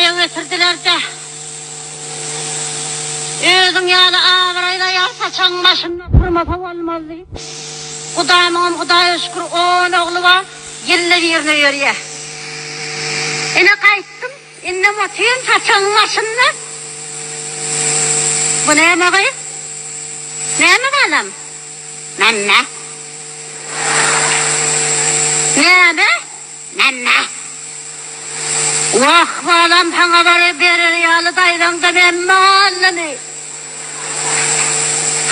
Giýew getirdiler-de. Özüň ýaly abraýly aýal saçagyň başynda oturmasa bolmaz diýip. Gudamyňam Hudaýa şükür on ogly bar, ýylda birine ýörýär. Ine gaýtdym, indem otyryn saçagyň başynda. Bu näme gyz? Näme balam? Näme? Näme? Näme? Wah, balam, saňa bir berer ýaly daýzaňda näme galdyny?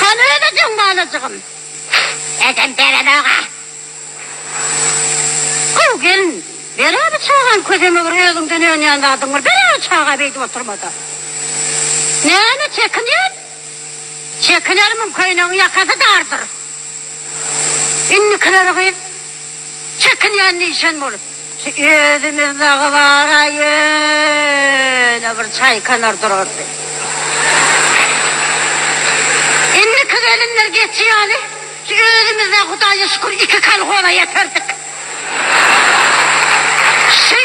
Hany öýlejeň balajygym? Ejem berenok-a. Gowy gelin, ber-ä bu çagany köseme bir özüňden önýän zadyň bir, ber-ä bu çaga beýdip oturma-da. Näme çekinýän? Çekinermiň, köýnegiň ýakasy dardyr. Indikiler gyz çekinýän diýşen bolup. Şu özümiz dagy bar-a ýöne bir çaýkanar durardy. Indiki gelinler geçi ýaly şu özümizde Hudaýa şükür iki kolhoza ýeterdik. Şu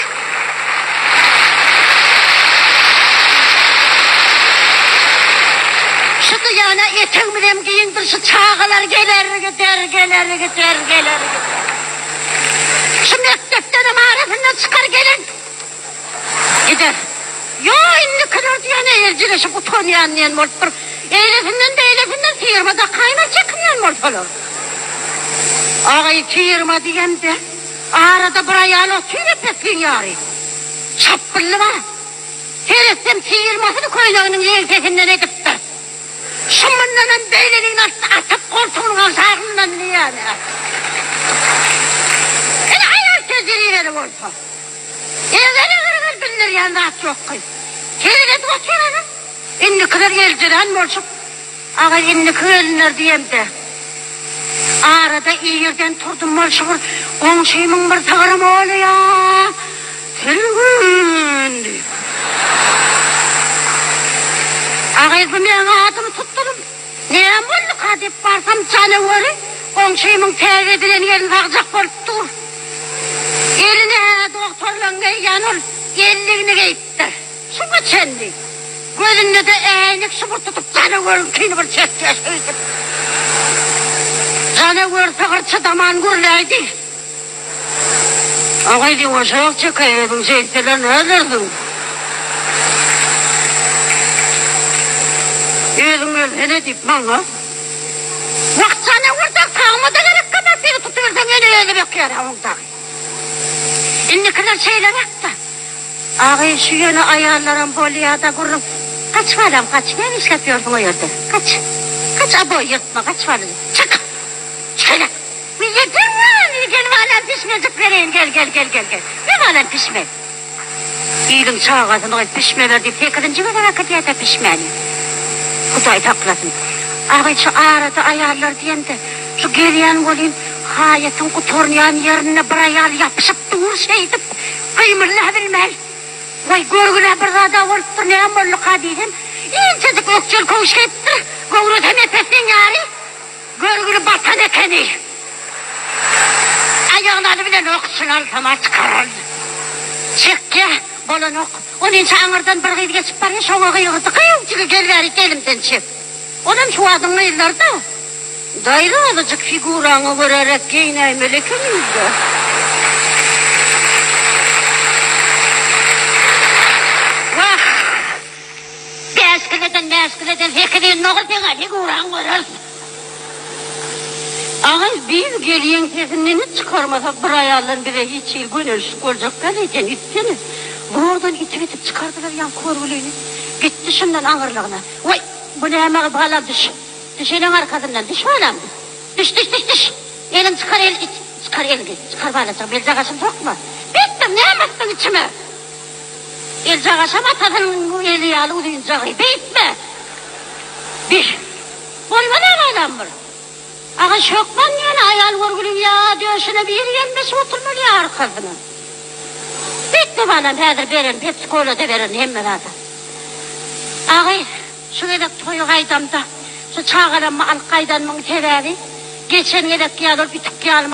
Şu ýana etegimizem giňdir şu çagalar geler gider geler gider geler gider. Şu mekdepdenem arasynda çykar gelen Gider. Ýo, indikiler diýýän eljireşip utanýan diýen bolup bir eýlesinden-beýlesinden firma dakaýmaz çekinýän bolsalar. Agaý firma diýemde, arada bir aýal otyr epesliň ýary. Çapbylly bar. Seretsem firmasyny köýneginiň ýeňsesinden edipdir. Şu mundanam beýleligini atyp goltugynyň aşagyndan diýýän-ä. Ine aýal tejribeli bolsa. Eger-eger bildirýän zat ýok gyz. Hezil edip otyr ana. Indikiler eljirän bolşup, Aga indiki gelinler diýemde. Arada irden turdum bolşy bir goňşymyň bir sygyry bolýa. Sülgün diýip. A gyz bu meň adymy tutdurym. Näme bolduka diýip barsam janaweri goňşymyň täze edilen ýerini sagjak bolup dur. Eline-hä dogtorlaň geýýän ol elligini geýipdir. Şuňa çenli. Gözünde-de äýnek şu bir tutup janaweriňkini bir çekýär şeýdip. Janawer sygyr çydaman gürläýdi. Agaý ýuwaşrak çekäý özüň şeýtseler nädersiň? Özüň ölsene diýip maňa. Wah janawar dag sagma-da gerek gabat seni tutuberseň ýene özi bökýär-ä oň dagy. Indikiler şeýleräk-dä. Agaý şu ýöne aýallaram bolýa-da gürrüň. Gaç balam gaç näme işläp ýörsüň o ýerde? Gaç. Gaç oboý ýyrtma gaç balam. Çyk. Çyk. Gel balam pişmejik bereýin gel gel gel gel gel. Ber balam pişme. Iliň çagasyny goýup pişme ber diýip sekizinji gezek äkidýädä pişmäni. Hudaý saklasyn. Agy şu arada aýallar diýemde şu gelýän welin haýatyň gutarnýan ýerinde bir aýal ýapyşyp dur şeýdip gymyldabilmän. Waý görgülä bir zada bolupdyr näme bolduka diýsem inçejik ökjeli köwüş geýipdir göwresem epesiniň ýary. Görgüli batan ekeni. Aýagyny alybilenok, şuny alsam-a çykaran. Çekýä, bolanok. Onynça aňyrdan bir gyz geçip barýa, şoňa gygyrdy, Gyýw, jigi, gel bärik, elimden çek. Olam şu wadyň gyzlary-da. Daýza, azajyk figuraňa göräräk geýinäýmeli ekeniňiz-dä. Wah! Bäş kileden, bäş kileden sekiz ennogy seňa figuraň göreris. Agay biz gelýäň sesinden hiç çykarmasak bir aýaldan bize hiç hili gönelişik boljak däl eýsem itsene. Zordan itip itip çykardylar ýaňky görgülini. Gitdi şundan aňyrlygyna. Waý bu näme gyz balam düş. Düş eleň arkasyndan düş balam. Düş düş düş düş. Eliň çykar el it çykar elini çykar balajygym eljagaşyny sokma. Beýtme näme atdyň içime. Eljagaşam atasynyň eli ýaly uzynjagy. Beýtme. Bih. Bolmaz-a balam bir. Agaç hökman ýöne aýal görgüliň ýa döşüne biri ýelmeşip oturmaly ýa arkasyna. Beýtme balam häzir bererin pepsi-kola-da bererin hemme zada. Agy, şu gezek toýa gaýdamda şu çagalammy alyp gaýdanymyň sebäbi geçen gezekki ýaly ol ütük ýaly.